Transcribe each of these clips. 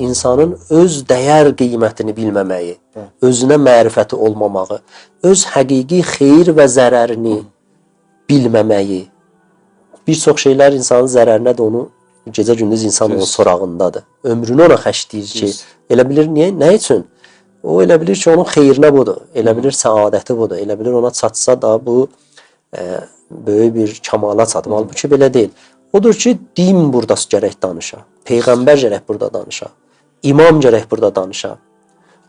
İnsanın öz dəyər qiymətini bilməməyi, özünə mərifəti olmamağı, öz həqiqi xeyir və zərərini bilməməyi. Bir çox şeylər insanın zərərinə də onu gecə-gündüz insan onun sorağındadır. Ömrünü ona xərcləyir ki, elə bilir niyə, nə üçün? O elə bilir ki, onun xeyrinə budur. Elə bilir səadəti budur. Elə bilir ona çatsa da bu böyük bir kamala çatır. Halbuki belə deyil. Odur ki, din burada gərək danışa. Peyğəmbər gərək burada danışa. İmam gərək burada danışa.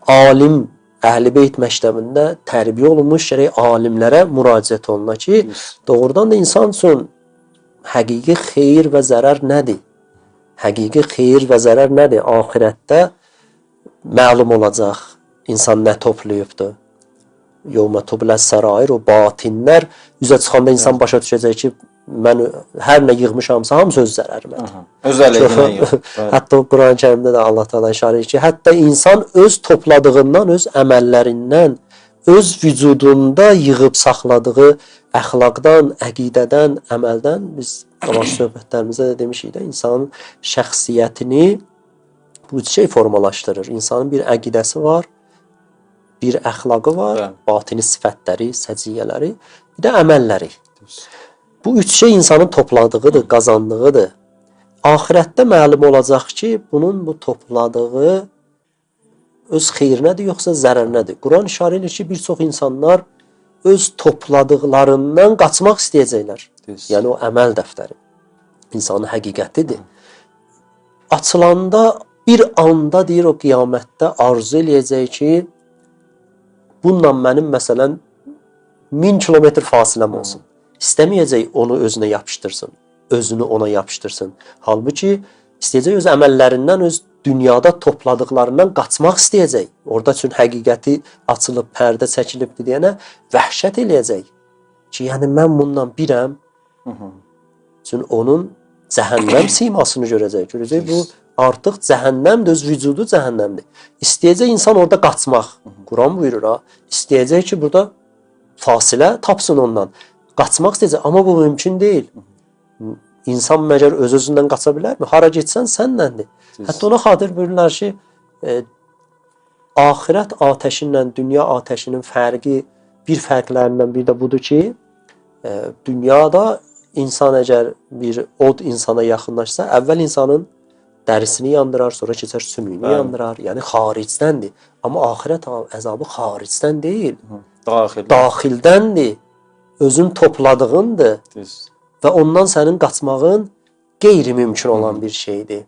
Alim, Əhl-i Beyt məktəbində tərbiyə olunmuş gərək alimlərə müraciət oluna ki, doğrudan da insan üçün həqiqi xeyir və zərər nədir? Həqiqi xeyir və zərər nədir? Axirətdə məlum olacaq insan nə toplayıbdır. Yevmə tubləs sərair, o batinlər üzə çıxanda insan başa düşəcək ki, mən hər nə yığmışamsa hamısı öz zərərimədir. Öz əleyhinə yox. Hətta o Quran-ı Kərimdə də Allah Teala işarə edir ki, hətta insan öz topladığından, öz əməllərindən, öz vücudunda yığıb saxladığı əxlaqdan, əqidədən, əməldən biz qabaq söhbətlərimizdə də demişik də, insanın şəxsiyyətini bu üç şey formalaşdırır. İnsanın bir əqidəsi var, bir əxlaqı var, batini sifətləri, səciyyələri, bir də əməlləri. Bu üç şey insanın topladığıdır, qazandığıdır. Axirətdə məlum olacaq ki, bunun bu topladığı öz xeyrinədir, yoxsa zərərinədir. Quran işarə edir ki, bir çox insanlar öz topladıqlarından qaçmaq istəyəcəklər. Düz. Yəni o əməl dəftəri insanın həqiqətidir. Açılanda bir anda deyir o qiyamətdə arzu eləyəcək ki, bununla mənim məsələn 1000 kilometr fasiləm olsun. İstəməyəcək onu özünə yapışdırsın, özünü ona yapışdırsın. Halbuki istəyəcək öz əməllərindən, öz dünyada topladıqlarından qaçmaq istəyəcək. Orada üçün həqiqəti açılıb, pərdə çəkilibdir deyənə vəhşət eləyəcək. Ki, yəni mən bununla birəm. Üçün onun cəhənnəm simasını görəcək. Görəcək bu artıq cəhənnəmdir, öz vücudu cəhənnəmdir. İstəyəcək insan orada qaçmaq. Quran buyurur ha. İstəyəcək ki, burada fasilə tapsın ondan. Qaçmaq istəyəcək, amma bu mümkün deyil. İnsan məgər öz-özündən qaça bilərmi? Hara getsən səndəndir. Hətta ona xatir buyururlar ki, axirət atəşi ilə dünya atəşinin fərqi, bir fərqlərindən biri də budur ki, dünyada insan əgər bir od insana yaxınlaşsa, əvvəl insanın dərisini yandırar, sonra keçər sümüyünü yandırar. Yəni xaricdəndir. Amma axirət əzabı xaricdən deyil, Daxil. Daxildəndir. Özün topladığındır. Düz. Və ondan sənin qaçmağın qeyri-mümkün olan bir şeydir.